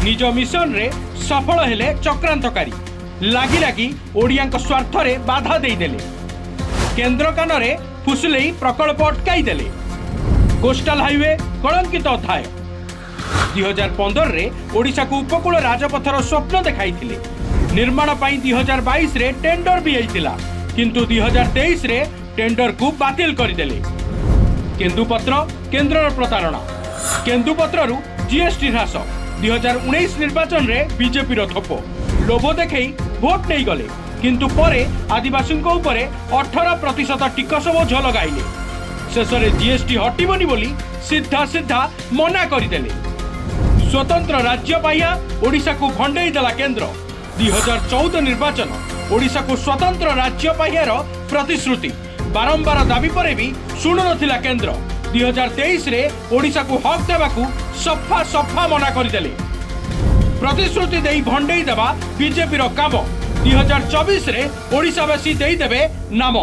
ନିଜ ମିଶନରେ ସଫଳ ହେଲେ ଚକ୍ରାନ୍ତକାରୀ। ଲାଗି ଲାଗି ଓଡ଼ିଆଙ୍କ ସ୍ୱାର୍ଥରେ ବାଧା ଦେଇଦେଲେ। କେନ୍ଦ୍ର କାନରେ ଫୁସୁଲେଇ ପ୍ରକଳ୍ପ ଅଟକାଇ ଦେଲେ। କୋଷ୍ଟାଲ ହାଇୱେ କଳଙ୍କିତ ଅଧ୍ୟାୟ। 2015ରେ ଓଡ଼ିଶାକୁ ଉପକୂଳ ରାଜପଥର ସ୍ୱପ୍ନ ଦେଖାଇଥିଲେ। ନିର୍ମାଣ ପାଇଁ 2022ରେ ଟେଣ୍ଡର ବି ହେଇଥିଲା, କିନ୍ତୁ 2023ରେ ଟେଣ୍ଡରକୁ ବାତିଲ କରିଦେଲେ। କେନ୍ଦୁପତ୍ର କେନ୍ଦ୍ରର ପ୍ରତାରଣା। କେନ୍ଦୁପତ୍ରରୁ ଜିଏସଟି ହ୍ରାସ। 2019 ନିର୍ବାଚନରେ ବିଜେପିର ଥୋପ। ଲୋଭ ଦେଖେଇ ଭୋଟ ନେଇଗଲେ, କିନ୍ତୁ ପରେ ଆଦିବାସୀଙ୍କ ଉପରେ 18% ଟିକସ ବୋଝ ଲଗାଇଲେ। ଶେଷରେ ଜିଏସଟି ହଟିବନି ବୋଲି ସିଧା ସିଧା ମନା କରିଦେଲେ। ସ୍ୱତନ୍ତ୍ର ରାଜ୍ୟ ପାହ୍ୟା ଓଡ଼ିଶାକୁ ଭଣ୍ଡେଇ ଦେଲା କେନ୍ଦ୍ର। 2014 ନିର୍ବାଚନ, ଓଡ଼ିଶାକୁ ସ୍ୱତନ୍ତ୍ର ରାଜ୍ୟ ପାହ୍ୟାର ପ୍ରତିଶ୍ରୁତି। ବାରମ୍ବାର ଦାବି ପରେ ବି ଶୁଣୁନଥିଲା କେନ୍ଦ୍ର। 2023ରେ ଓଡ଼ିଶାକୁ ହକ୍ ଦେବାକୁ ସଫା ସଫା ମନା କରିଦେଲେ। ପ୍ରତିଶ୍ରୁତି ଦେଇ ଭଣ୍ଡେଇ ଦେବା ବିଜେପିର କାମ। 2024ରେ ଓଡ଼ିଶାବାସୀ ଦେଇଦେବେ ନାମ।